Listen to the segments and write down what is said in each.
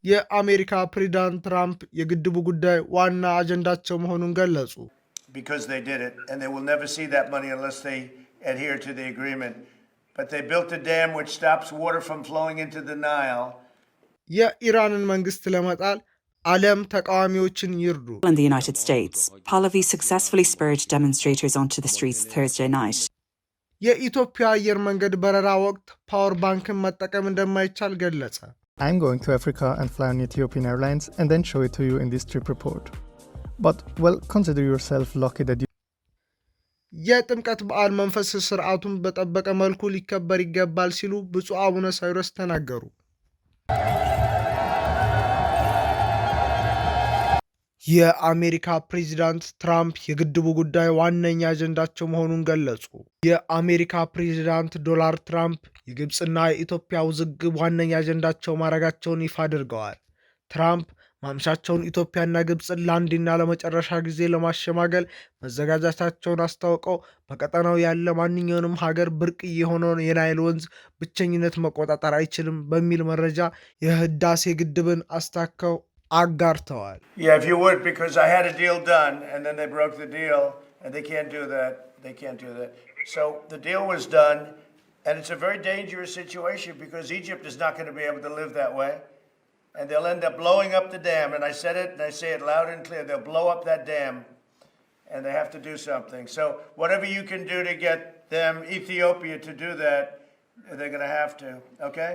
የአሜሪካ ፕሬዚዳንት ትራምፕ የግድቡ ጉዳይ ዋና አጀንዳቸው መሆኑን ገለጹ። Because they did it, and they will never see that money unless they adhere to the agreement. But they built a dam which stops water from flowing into the Nile. የኢራንን መንግስት ለመጣል ዓለም ተቃዋሚዎችን ይርዱ። In the United States, Pahlavi successfully spurred demonstrators onto the streets Thursday night. የኢትዮጵያ አየር መንገድ በረራ ወቅት power bank ን መጠቀም እንደማይቻል ገለጸ። I'm going to Africa and fly on Ethiopian Airlines and then show it to you in this trip report. But, well, consider yourself lucky that you የጥምቀት በዓል መንፈስ ስርዓቱን በጠበቀ መልኩ ሊከበር ይገባል ሲሉ ብፁዕ አቡነ ሳዊሮስ ተናገሩ። የአሜሪካ ፕሬዚዳንት ትራምፕ የግድቡ ጉዳይ ዋነኛ አጀንዳቸው መሆኑን ገለጹ። የአሜሪካ ፕሬዚዳንት ዶናልድ ትራምፕ የግብፅና የኢትዮጵያ ውዝግብ ዋነኛ አጀንዳቸው ማድረጋቸውን ይፋ አድርገዋል። ትራምፕ ማምሻቸውን ኢትዮጵያና ግብፅን ለአንዴና ለመጨረሻ ጊዜ ለማሸማገል መዘጋጀታቸውን አስታውቀው በቀጠናው ያለ ማንኛውንም ሀገር ብርቅዬ የሆነውን የናይል ወንዝ ብቸኝነት መቆጣጠር አይችልም በሚል መረጃ የህዳሴ ግድብን አስታከው አጋርተዋል። Yeah, if you would, because I had a deal done, and then they broke the deal, and they can't do that. They can't do that. So the deal was done, and it's a very dangerous situation because Egypt is not going to be able to live that way. And they'll end up blowing up the dam. And I said it, and I say it loud and clear. They'll blow up that dam, and they have to do something. So whatever you can do to get them, Ethiopia, to do that, they're going to have to, okay?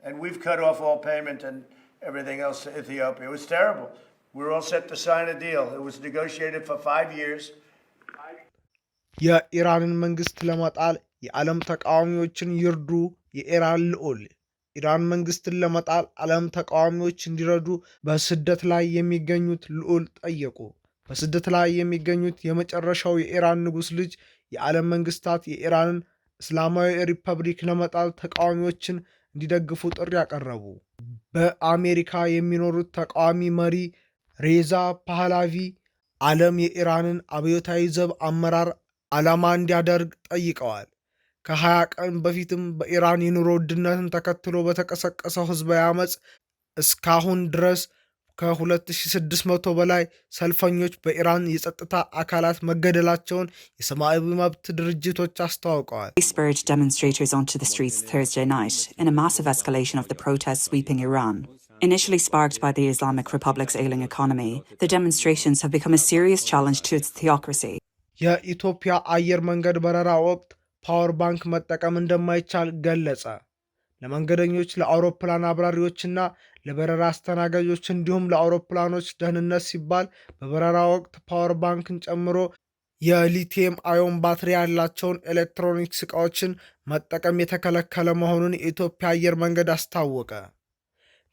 And we've cut off all payment and everything else to Ethiopia. It was terrible. We were all set to sign a deal. It was negotiated for 5 years. የኢራንን መንግስት ለመጣል የዓለም ተቃዋሚዎችን ይርዱ። የኢራን ልዑል ኢራን መንግስትን ለመጣል ዓለም ተቃዋሚዎች እንዲረዱ በስደት ላይ የሚገኙት ልዑል ጠየቁ። በስደት ላይ የሚገኙት የመጨረሻው የኢራን ንጉሥ ልጅ የዓለም መንግስታት የኢራንን እስላማዊ ሪፐብሊክ ለመጣል ተቃዋሚዎችን እንዲደግፉ ጥሪ አቀረቡ። በአሜሪካ የሚኖሩት ተቃዋሚ መሪ ሬዛ ፓህላቪ ዓለም የኢራንን አብዮታዊ ዘብ አመራር ዓላማ እንዲያደርግ ጠይቀዋል። ከ20 ቀን በፊትም በኢራን የኑሮ ውድነትን ተከትሎ በተቀሰቀሰው ህዝባዊ አመፅ እስካሁን ድረስ ከ2600 በላይ ሰልፈኞች በኢራን የጸጥታ አካላት መገደላቸውን የሰብአዊ መብት ድርጅቶች አስታውቀዋል። Spurred demonstrators onto the streets Thursday night in a massive escalation of the protests sweeping Iran. Initially sparked by the Islamic Republic's ailing economy, the demonstrations have become a serious challenge to its theocracy. የኢትዮጵያ አየር መንገድ በረራ ወቅት power bank መጠቀም እንደማይቻል ገለጸ። ለመንገደኞች፣ ለአውሮፕላን አብራሪዎችና ለበረራ አስተናጋጆች እንዲሁም ለአውሮፕላኖች ደህንነት ሲባል በበረራ ወቅት power bank ን ጨምሮ የ lithium ion ባትሪ ያላቸውን ኤሌክትሮኒክስ ዕቃዎችን መጠቀም የተከለከለ መሆኑን የኢትዮጵያ አየር መንገድ አስታወቀ።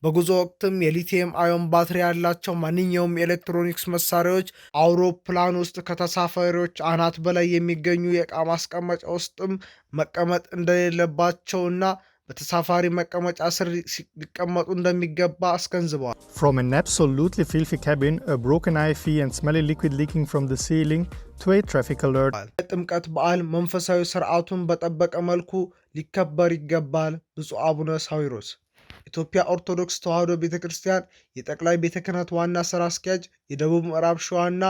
በጉዞ ወቅትም የ lithium ion ባትሪ ያላቸው ማንኛውም የኤሌክትሮኒክስ መሳሪያዎች አውሮፕላን ውስጥ ከተሳፋሪዎች አናት በላይ የሚገኙ የዕቃ ማስቀመጫ ውስጥም መቀመጥ እንደሌለባቸውና በተሳፋሪ መቀመጫ ስር ሊቀመጡ እንደሚገባ አስገንዝበዋል። From an absolutely filthy cabin, a broken IV and smelly liquid leaking from the ceiling to a traffic alert. የጥምቀት በዓል መንፈሳዊ ስርዓቱን በጠበቀ መልኩ ሊከበር ይገባል። ብፁዕ አቡነ ሳዊሮስ። ኢትዮጵያ ኦርቶዶክስ ተዋሕዶ ቤተ ክርስቲያን የጠቅላይ ቤተ ክህነት ዋና ሥራ አስኪያጅ፣ የደቡብ ምዕራብ ሸዋና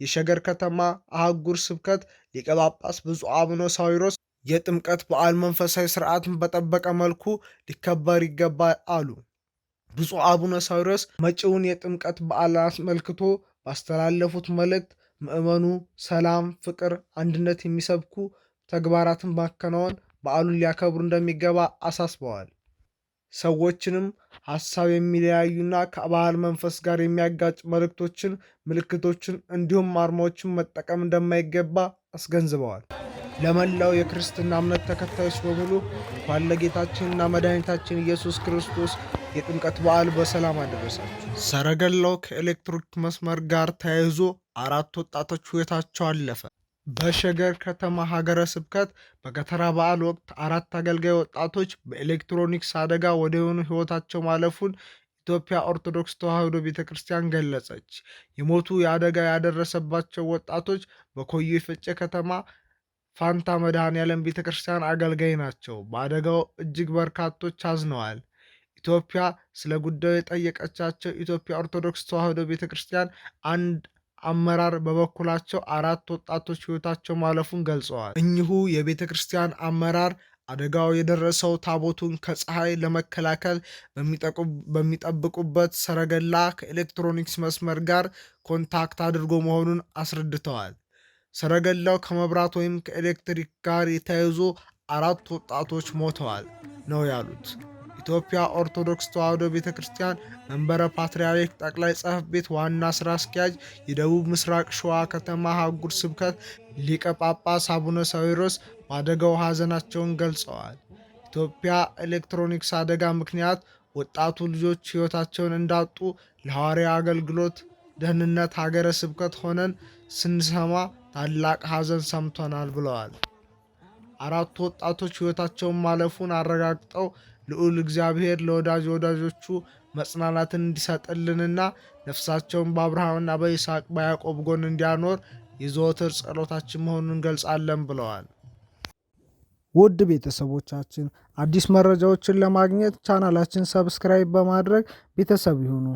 የሸገር ከተማ አህጉረ ስብከት ሊቀ ጳጳስ ብፁዕ አቡነ ሳዊሮስ የጥምቀት በዓል መንፈሳዊ ስርዓትን በጠበቀ መልኩ ሊከበር ይገባል አሉ። ብፁዕ አቡነ ሳዊሮስ መጪውን የጥምቀት በዓል አስመልክቶ ባስተላለፉት መልእክት ምዕመኑ ሰላም፣ ፍቅር፣ አንድነት የሚሰብኩ ተግባራትን ማከናወን በዓሉን ሊያከብሩ እንደሚገባ አሳስበዋል። ሰዎችንም ሀሳብ የሚለያዩና ከበዓል መንፈስ ጋር የሚያጋጭ መልእክቶችን፣ ምልክቶችን እንዲሁም አርማዎችን መጠቀም እንደማይገባ አስገንዝበዋል። ለመላው የክርስትና እምነት ተከታዮች በሙሉ እንኳን ለጌታችንና መድኃኒታችን ኢየሱስ ክርስቶስ የጥምቀት በዓል በሰላም አደረሳችሁ። ሰረገላው ከኤሌክትሪክ መስመር ጋር ተያይዞ አራት ወጣቶች ሕይወታቸው አለፈ። በሸገር ከተማ ሀገረ ስብከት በከተራ በዓል ወቅት አራት አገልጋይ ወጣቶች በኤሌክትሮኒክስ አደጋ ወዲያውኑ ሕይወታቸው ማለፉን ኢትዮጵያ ኦርቶዶክስ ተዋሕዶ ቤተ ክርስቲያን ገለጸች። የሞቱ የአደጋ ያደረሰባቸው ወጣቶች በኮዬ ፈጬ ከተማ ፋንታ መድኃኔዓለም ቤተ ክርስቲያን አገልጋይ ናቸው። በአደጋው እጅግ በርካቶች አዝነዋል። ኢትዮጵያ ስለ ጉዳዩ የጠየቀቻቸው ኢትዮጵያ ኦርቶዶክስ ተዋሕዶ ቤተ ክርስቲያን አንድ አመራር በበኩላቸው አራት ወጣቶች ሕይወታቸው ማለፉን ገልጸዋል። እኚሁ የቤተ ክርስቲያን አመራር አደጋው የደረሰው ታቦቱን ከፀሐይ ለመከላከል በሚጠብቁበት ሰረገላ ከኤሌክትሮኒክስ መስመር ጋር contact አድርጎ መሆኑን አስረድተዋል። ሰረገላው ከመብራት ወይም ከኤሌክትሪክ ጋር ተያይዞ አራት ወጣቶች ሞተዋል ነው ያሉት። ኢትዮጵያ ኦርቶዶክስ ተዋሕዶ ቤተ ክርስቲያን መንበረ ፓትርያርክ ጠቅላይ ጽሕፈት ቤት ዋና ሥራ አስኪያጅ፣ የደቡብ ምስራቅ ሸዋ ከተማ ሀገረ ስብከት ሊቀ ጳጳስ አቡነ ሳዊሮስ በአደጋው ሐዘናቸውን ገልጸዋል። ኢትዮጵያ ኤሌክትሮኒክስ አደጋ ምክንያት ወጣቱ ልጆች ሕይወታቸውን እንዳጡ ለሐዋርያ አገልግሎት ደህንነት ሀገረ ስብከት ሆነን ስንሰማ ታላቅ ሐዘን ሰምቶናል ብለዋል። አራቱ ወጣቶች ሕይወታቸውን ማለፉን አረጋግጠው ልዑል እግዚአብሔር ለወዳጅ ወዳጆቹ መጽናናትን እንዲሰጥልንና ነፍሳቸውን በአብርሃምና በይስሐቅ በያዕቆብ ጎን እንዲያኖር የዘወትር ጸሎታችን መሆኑን እንገልጻለን ብለዋል። ውድ ቤተሰቦቻችን፣ አዲስ መረጃዎችን ለማግኘት ቻናላችን subscribe በማድረግ ቤተሰብ ይሁኑ።